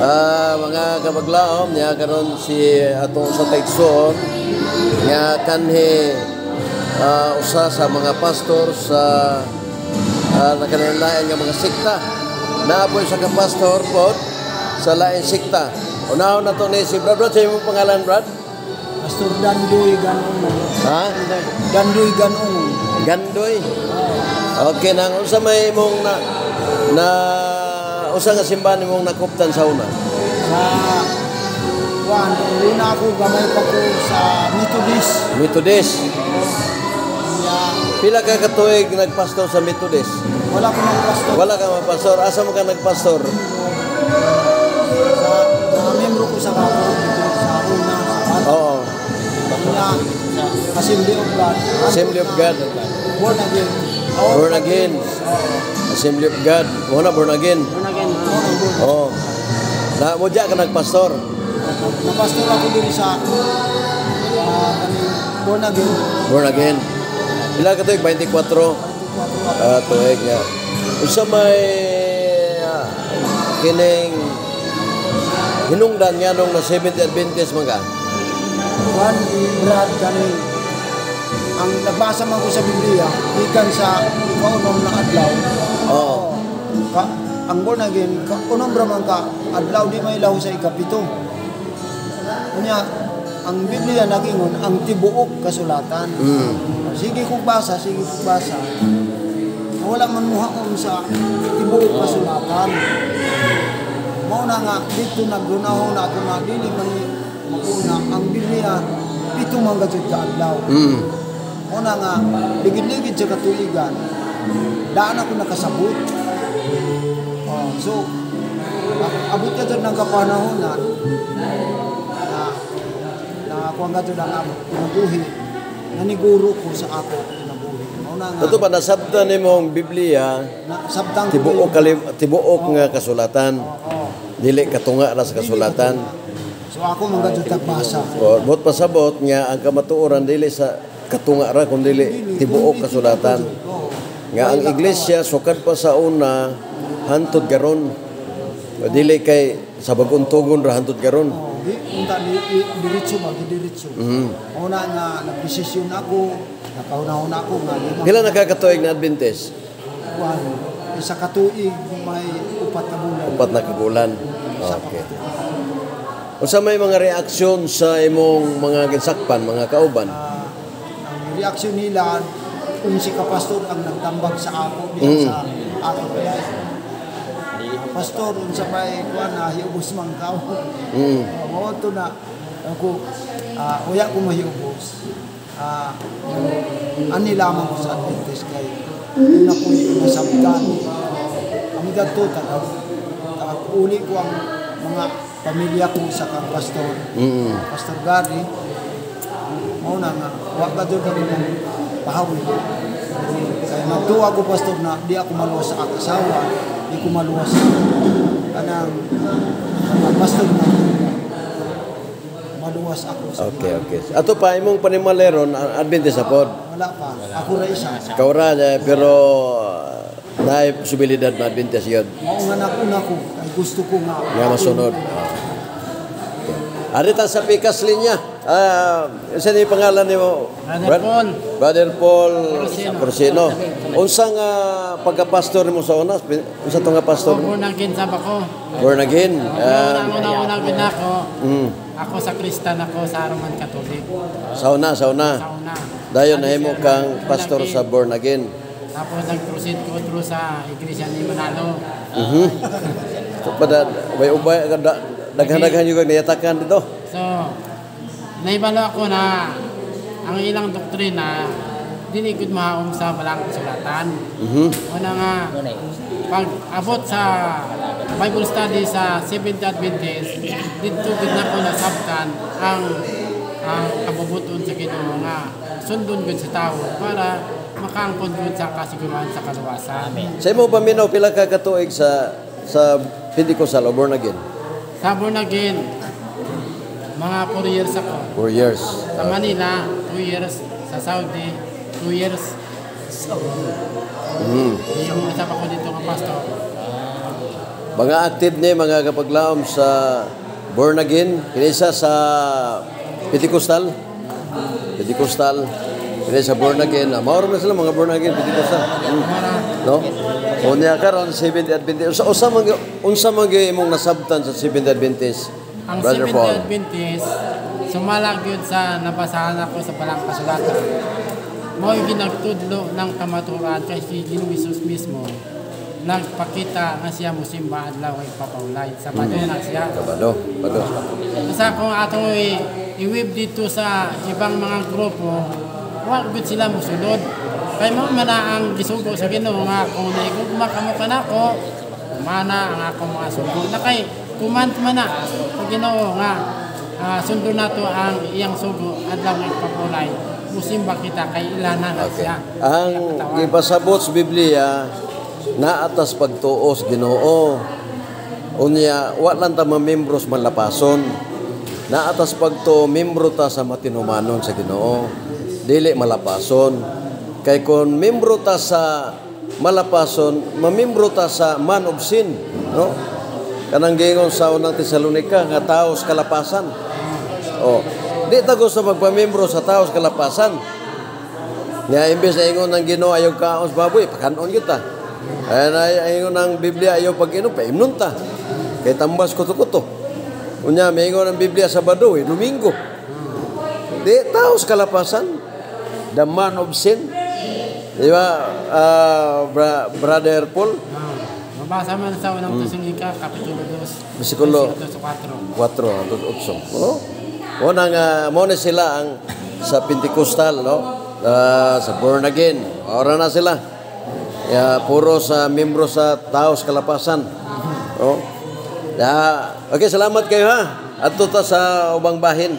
Mga kabaglaom niya karon si atong sa taigsoon nga kanhi usa sa mga pastor sa nakalain nga mga sekta. Naapoy sa ka pastor pod sa laing sekta. Unahon na to ni si Brad. Brad, sa imong pangalan, Brad? Pastor Dandoy Ganungon. Ha? Dandoy Ganungon. Gandoy. Okay nang unsa may imong na na usa nga simbahan imong nakuptan sa una? Sa kuan, una ako gamay pa ko sa Methodist. Methodist. Ya, Pila ka katuig nagpastor sa Methodist? Wala ko ng pastor. Wala ka mapastor. Asa mo ka nagpastor? Sa mga membro ko sa Catholic dito sa una sa Oo. Una, Assembly of God. Assembly of God. Born again. Born again. Assembly of God. Mo na born again. Born again. Oo. Na mo ka nagpastor. Napastor ako diri sa kaning born again. Born again. Pila ka tuig? 24. 24. Tuig nga. Unsa may kining hinungdan nga nung na Seventh Adventist man ka? Kuan, Brad, kaning ang nagbasa man ko sa Biblia gikan sa ikaunom na adlaw. Ka, ang born again, ka, unom ra man ka adlaw, di may laho sa ikapito. Unya ang Biblia nagingon ang tibuok kasulatan. Sige kong basa, sige kong basa. Wala man muhaon sa tibuok kasulatan. Mao na nga dito naglunahon na ako nga dili man ni makuna ang Biblia, 7 man gajud ka adlaw. Mao na nga ligid-ligid sa katuigan, daan ako nakasabot. Oh, so abot ka ng kapanahonan na na ako ang gadto ang ako kinabuhi, naniguro ko sa ako kinabuhi. Mao na nga Totoo ba nasabtan nimong Biblia na sabtang ko tibuok tibuok nga kasulatan? Oo. Dili katunga ra sa kasulatan. So ako man gadto tagbasa. O, buot pasabot nga ang kamatuoran dili sa katunga ra kun dili tibuok kasulatan. Oo. Nga ang iglesia sukad pa sa una hantod karon. O, dili kay sa bag-ong tugon ra hantod karon. Oh, di unta ni diretso ba diretso. Mao na nga nagdesisyon ako, nakahuna-huna ako nga di man Pila na ka katuig na Adventist? Kuan, isa ka tuig may 4 ka bulan. 4 na ka bulan. Isa pa Okay. ka tuig. Unsa may mga reaksyon sa imong mga ginsakpan, mga kauban? Ang reaksyon nila kung si kapastor ang nagtambag sa ako diya sa ako kaya, "Pastor, unsa may kuan na hiubos man ka?" Mao to na ako, uya ko mahiubos. Ani lamang ko sa Adventist kay una ko nasabtan. Ang gadto taga uli ko ang mga pamilya ko sa kang pastor. Pastor Gary, mao na nga wa ka doon kami ng pahawi. Kay nagtuwa ko, pastor, na di ako maluwas sa asawa, di ko maluwas sa kanang mga pastor na maluwas ako sa Okay. Ato pa imong panimaleron Adventist na pod? Wala pa. Ako ra isa. Kaura niya, pero naay posibilidad na Adventist yun. Mao nga nakuna ko kay gusto ko nga Nga masunod. Ari ta sa pikas linya. Unsa ni pangalan nimo? Brother Paul. Brother Paul Porcino. Porcino. Unsa nga pagka-pastor nimo sa una? Unsa to nga pastor? Ako born again sa ako. Born again. Una una una gud ako. Ako sa Kristan ako sa Roman Catholic. Sa una, sa una. Sa una. Dayon nahimo kang Born pastor again. Sa born again. Tapos nag-proceed ko through sa Iglesia ni Manalo. So, pada ubay ubay daghan-daghan yung niyatakan dito. So, naibalo ako na ang ilang doktrina dili gud mahaom sa balang kasulatan. Una nga pag abot sa Bible study sa Seventh Adventist, didto gud nako nasabtan ang kabubuton sa Ginoo nga sundon gud sa tao para makaangkon gud sa kasiguruhan sa kaluwasan. Sa imo paminaw, pila ka katuig sa Pentecostal o born again? Sa born again, mga 4 years ako. 4 years. Sa Manila, 2 years. Sa Saudi, 2 years. Yung isa pa ko dito nga pastor. Mga active ni mga kapaglaom sa born again, kinisa sa Pentecostal. Pentecostal. Kini sa born again. Mao na sila mga born again Pentecostal. No? Unya karon Seventh Adventist. Unsa man gyud imong nasabtan sa Seventh Adventist? Ang Brother Seventh Paul. Adventist, sumala gyud sa nabasahan ako sa Balang Kasulatan. Mao ginagtudlo ng kamatuoran kay si Ginoong Hesus mismo nagpakita nga siya musimba adlaw kay papawlay. Sabado na siya. Sabado, Sabado. Sa kung atong i-web dito sa ibang mga grupo, wa gud sila musulod. Kay mao man na ang gisugo sa Ginoo nga kung naigugma kamo kanako, mana ang akong mga sugo. Na kay command man na sa Ginoo nga sundon nato ang iyang sugo adlaw nga ipapulay. Musimba kita kay ilana na siya. Ang Iyang katawan. gipasabot sa Biblia naatas pagtuo sa Ginoo. Unya wa lang ta mamembro sa malapason. Naatas pagtuo, membro ta sa matinumanon sa Ginoo. Dili malapason. Kay kung membro ta sa malapason, mamembro ta sa man of sin, no? Kanang giingon sa Unang Tesalonika nga tao sa kalapasan. Oh, di ta gusto magpamembro sa tao sa kalapasan. Nga imbes na ingon ng Ginoo ayaw kaon sa baboy, pakanon gyud ta. Ay na ingon ng Biblia ayaw pag-inom, paimnon ta. Kay tambas kuto-kuto. Unya maingon ang Biblia Sabado, eh, Domingo. Di tao sa kalapasan. The man of sin. Di ba, Brother Paul? Mabasa man sa Unang Tesalonika, Kapitulo 2, Versikulo versikulo 4. 4 hangtod 8. Oh. Mo na nga mo na sila ang sa Pentecostal, no? Sa born again. Ora na sila. Ya, puro sa membro sa tao sa kalapasan. Oh. Ya, okay, salamat kayo ha. Adto ta sa ubang bahin.